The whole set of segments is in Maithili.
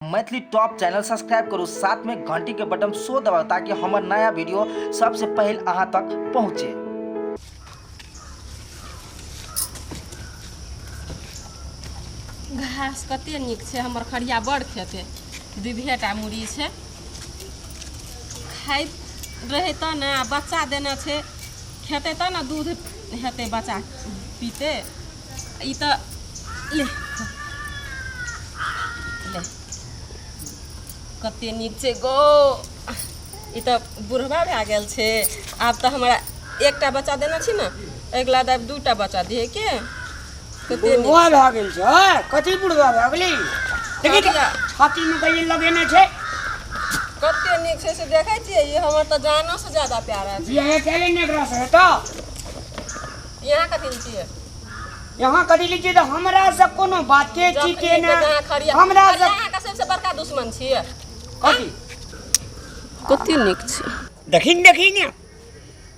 मैथिली टॉप चैनल सब्सक्राइब करू, साथ में घंटी के बटन सो दबाउ ताकि हमर नया वीडियो सबसे पहले अहाँ तक पहुँचे। घास कते नीक छै, हमर खरिया बड़ खेतै। दुभिएटा मुड़ी छै, खाइत रहै तऽ ने, आ बच्चा देने छै, खेतै तऽ ने दूध हेतै, बच्चा पीतै। ई तऽ ले ले, कते नीक छै गो। ई तऽ बुढ़बा भए गेल छै। आब तऽ हमरा एकटा बच्चा देने छी ने, अगिला दाबि दूटा बच्चा दिहे के। कते नीक। बुढ़वा भए गेल छै? कथी बुढ़वा भए गेलै? देखी तऽ छातीमे कहियो लगेने छै। कते नीक छै से देखै छियै। ई हमर तऽ जानो से ज्यादा प्यारा छै। बियाह कए लेने एकरा से हेतौ? यहाँ कथी लए छियै? यहाँ कथी लै छियै तऽ हमरा से कोनो बाते चीते ने हमरा से। अहाँके सबसे बड़का दुश्मन छियै। कथी? कते नीक छै। देखी ने, देखी ने,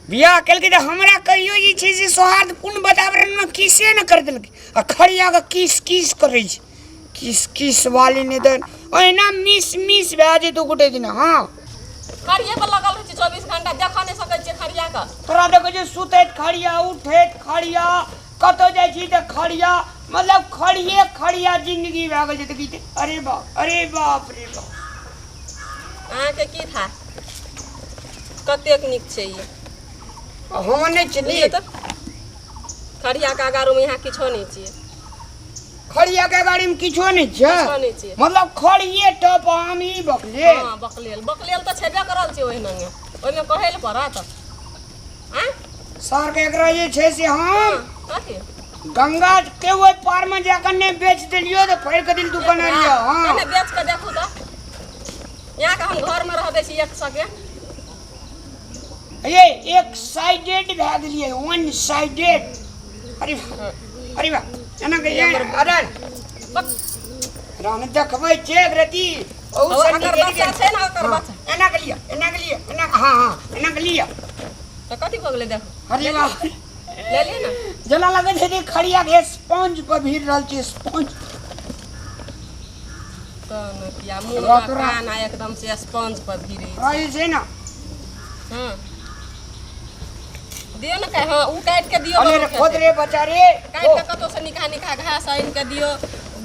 बियाह केलकै तऽ हमरा कहियो जे छै से सौहार्दपूर्ण वातावरणमे किसे ने कर देलकै, आ खड़िया के किस किस करै छै। किस किस वाली नहि तऽ ओहिना मिस मिस भए जेतौ गोटे दिना। हँ, खड़िए पर लगल रहै छै 24 घंटा, देखऽ नहि सकै छियै खड़िया के। तोरा देखै छियै सुतैत खड़िया, उठैत खड़िया, कतौ जाइ छी तऽ खड़िया, मतलब खड़िए खड़िया जिंदगी भए गेल छै। तऽ की? अरे बाप, अरे बाप रे बाप। अहाँके की था? कतेक नीक छै ई। हम नहि छी बुझलियै नीक। तऽ खड़िया के आगारूमे यहाँ किछो नहि छियै। खड़िया के गाड़ी में किछो नहीं छै? किछो नहि छियै। मतलब खड़िए टप आम ई बकले। हँ, बकलेल बकलेल तऽ छेबे करल छै। ओहिना ओहिमे कहै लए पड़त आँय? सर के एकरा जे छै से हम कथी? गंगा के ओहि पार में जाकर नहि बेच देलियो तऽ फाड़ि के दिल दुकान लियो। हँ, कने बेच के देखू तऽ। यहाँ के हम घर में रह दै छी एक सेकेंड। ये एक साइडेड भए गेलियै, वन साइडेड। अरे वाह, अरे वाह, एना के अरे राम देखबै छै एक रति ओहू से ओकर निकलि बच्चा गेल। छै ने, ओकर हँ, बच्चा। एना के लिअ, एना के लिअ, एना, हँ हँ, एना के लिअ। तऽ कथी भऽ गेलै? देखू। अरे वाह। ले लिअ ने। जेना लगै छै जे खड़िया के स्पंज पर भीड़ रहल छै, स्पंज। तऽ ने किया मुँह रात रात। कान आ एकदम से स्पंज पर भिड़ै छै। हँ, ई छै ने। हँ, दियौ ने। हँ, ओ काटि के दियौ। अरे बबू रे, खोद खेतै। रे बच्चा रे। काटि के कतौ से निकहा निकहा घास आनि के दियौ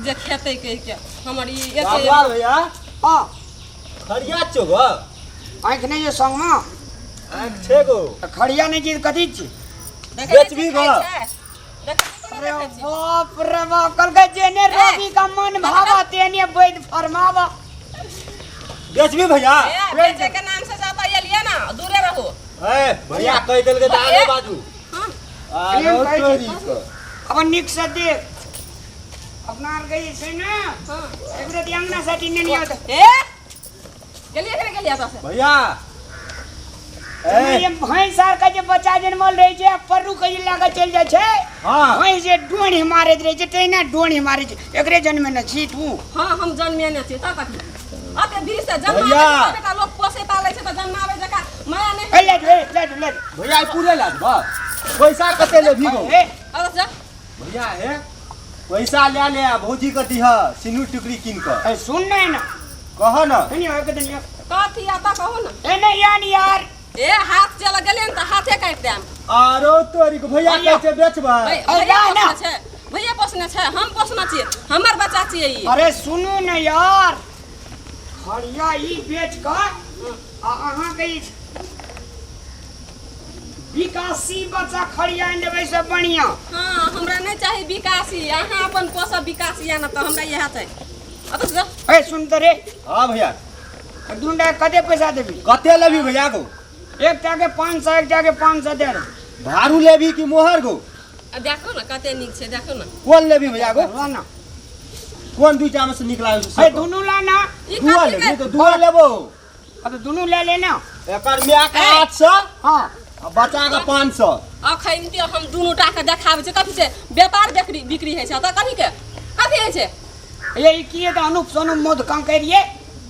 जे खेतै कहि के। हमर ई एते रामलाल भैया। हँ। खरिया छौ गो? आँखि नहि यऽ संगमे? आँखि छै गो। तऽ खड़िया नहि छी तऽ कथी छी? देखै नहि बेचबी छियै खाइ गो? छै? देखै छियै, अरे देखै छियै। बाप रे बाप, कहलकै जेने रवि का मन भावा तेने वैद फरमावा। बेचबी भैया? ए, बेचे के नाम से जाता एलियै ना, दूरे रहू। ए भैया, कहि देलकै तऽ आगे बाजू। हँ। आरो प्रेम कहै छै। तोरी के अब नीक से देख, अपना आरके जे छै ने। हँ। एक रति अंगना साटी नेने आउ तऽ। ए, गेलियै कि नहि गेलियै एतऽ से? भैया, ए ये भैंस आर के जे बच्चा जनमल रहै छै आ पर्रू के जे लए कऽ चलि जाइ छै। हँ। भैंस जे डोढ़ी मारैत रहै छै तहिना डोढ़ी मारै छै। एकरे जन्मेने छी तू? हँ, हम जन्मेने छी तऽ कथी? अते भीड़ से जन्माबै भैया। छै बेटा, लोक पोसै पालै छै तऽ जन्माबै जकाँ माया नहि। ए, ले ले ले ले। भैया, ई पूरे ला देबऽ? पैसा कते लेबही गो? ए। अरे जा। भैया हे, पैसा ले ले आ भौजी के दिह सिनूर टुकड़ी कीन कऽ। ए, सुन ने ना। कह न। नहीं, एक दिन ये। कथी आता कहू ने। ए, नहीं यार यार। ए, हाथ जे लगेलियै ने तऽ हाथे काटि देम। आरो तोरी के भैया। भैया। कहै छै बेचबै। अरे भैया ना, ना। पोसने छै, भैया पोसने छै, हम पोसने छियै, हमर बच्चा छियै ई। अरे सुनू ने यार, खड़िया ई बेच कऽ आ अहाँके ई विकासी बच्चा खड़िया आनि देबै से बढ़िआँ। हाँ, हमरा नहि चाही विकासी। अहाँ अपन पोसब विकासी या ने तऽ हमरा इएह चाही। अतऽ से जा। ए, सुन तऽ रे। हाँ भैया। दुनू के कते पैसा देबी? कते लेबही भैया गो? एकटा के 500, एकटा के 500 दे दे। भारू लेबही कि मोहर गो? आ देखो ने कते नीक छै, देखो ने। कोन लेबही भैया गो? ला ना। कोन दुईटा में से नीक लागै छै? ए, दुनू ला ना। ई दुआ कथी लेबही के तऽ दुआ लेबो। अब दुनू ले ले ना। एकर माय के 800 हाँ आ बच्चा के 500। अखन ते हम दुनू टा के देखाबै छै। कथी छै? व्यापार बिक्री बिक्री होइ छै तऽ कथी के कथी होइ छै? ये ई की तऽ अनूप सोनूप मध कंकरिये।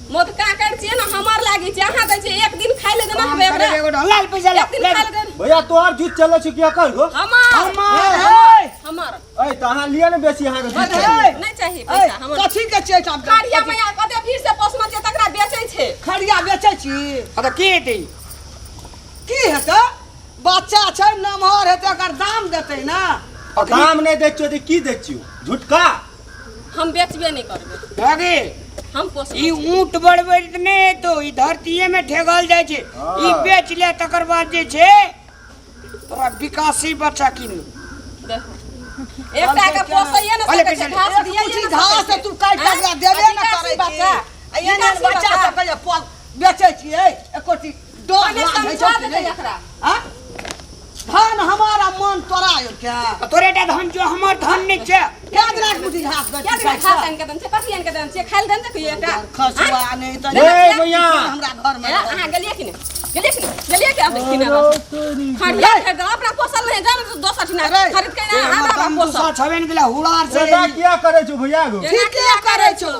मध कांकड़ छियै ने, हमर लागै छै। अहाँ दै छियै एक दिन खाइ ले देना काम हमे करे एकरा। एगो लाल पैसा ला। एक दिन ले। खाइ ले देना। भैया, तोहर जूत चलै छै कि एकर गो? हमर। हमर। ए, हमर। ए, तऽ अहाँ लिअ ने बेसी, अहाँके जूत चलै। नहीं चाहिए पैसा हमर। कथी के छै एहिठाम? कारिया मैया कते भीड़ से बेचै छी आ तऽ की हेतै की हेतै बच्चा छै नमहर हेतै ओकर दाम देतै ने दाम नहि दै छियौ तऽ की दै छियौ झुटका हम बेचबे नहि करबै अगे हम पोसबै ई ऊँट बढ़बै तऽ नहि हेतौ ई धरतीये में ठेगल जाइ छै ई बेच ले तकर बाद जे छै तोरा विकासी बच्चा कीन देखो एकटा के पोसैये ने अले सकै छै पैसा ले। घास एक दियै मुट्ठी ने घास सकै तू काटि छै। कऽ देबे ने आँय? करै बच्चा छी आ एहन एहन बच्चा सबके जे बेचै छियै एको टी डर कने लागै समझा छौ कि देतै नहि? एकरा। आँ? धान हमारा मन तोरा आयल के आ तोरे टा धन छौ हमर धन नहि छै क्या दिना के मुट्ठी घास क्या बेचै दिना छी घास आनि के देन छै कथी आनि के देन छै खाइ लए देन छै एकटा खसुआ नहि तऽ ए भैया हमरा घर में ए, अहाँ गेलियै कि नहि गेलियै कि नहि गेलियै कि आब देखी ना खरिया खरीद अपना पोसल नहीं जान तो दोसर ठिना अरे, खरीद के ना हमर हमरा दम पोसल दूसरा छबे ने गेलै हुड़ार से एना किया करै छौ भैया गो एना ठीके करै छौ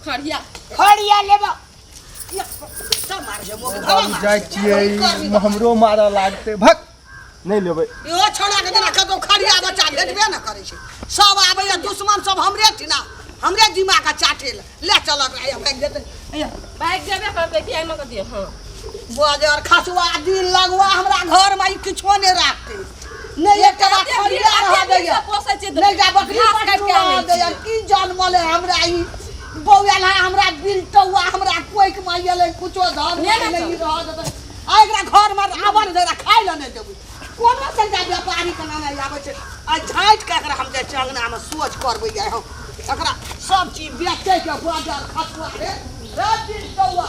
खरिया खड़िया लेबा बाबू जाइ छियै हमरो मारऽ लागतै भक नहि लेबै इहो छौड़ा के जेना कतौ खरिया बच्चा भेटबे ने करै छै सब आबैया दुश्मन सब हमरे ठिना हमरे दिमाग के चाटे ले ले चलक आया भागि जेतै आया भागि जेबे करतै कि एना कऽ दियौ हँ बजर खसुआ दिन लगुआ हमरा घर में ई किछो नहि राखतै नहि एकटा एते भीड़- खरिया रह एते भीड़ दैया से पोसै छियै तऽ नहि जा बकरी घास काटि के रह आनै दैया छियै। की जनमल है हमरा ई बौआल है हमरा बिलटौआ हमरा कोइक में एलै कुछो धर ने ने नहि रह देतै आ एकरा घर में आबऽ नहि देबै खाइ लए नहि देबै कोनो तनिका व्यापारी के नाम आबै छै आ झाँटि के एकरा हम जाइ छियै अङ्गनामे सोच करबै जाइ हम एकरा सब चीज बेचै के बजर खसुआ रे रे बिलटौआ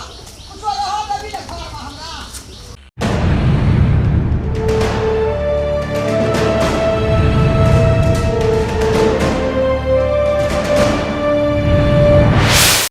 कुछो रह देबी ने घरमे हमरा।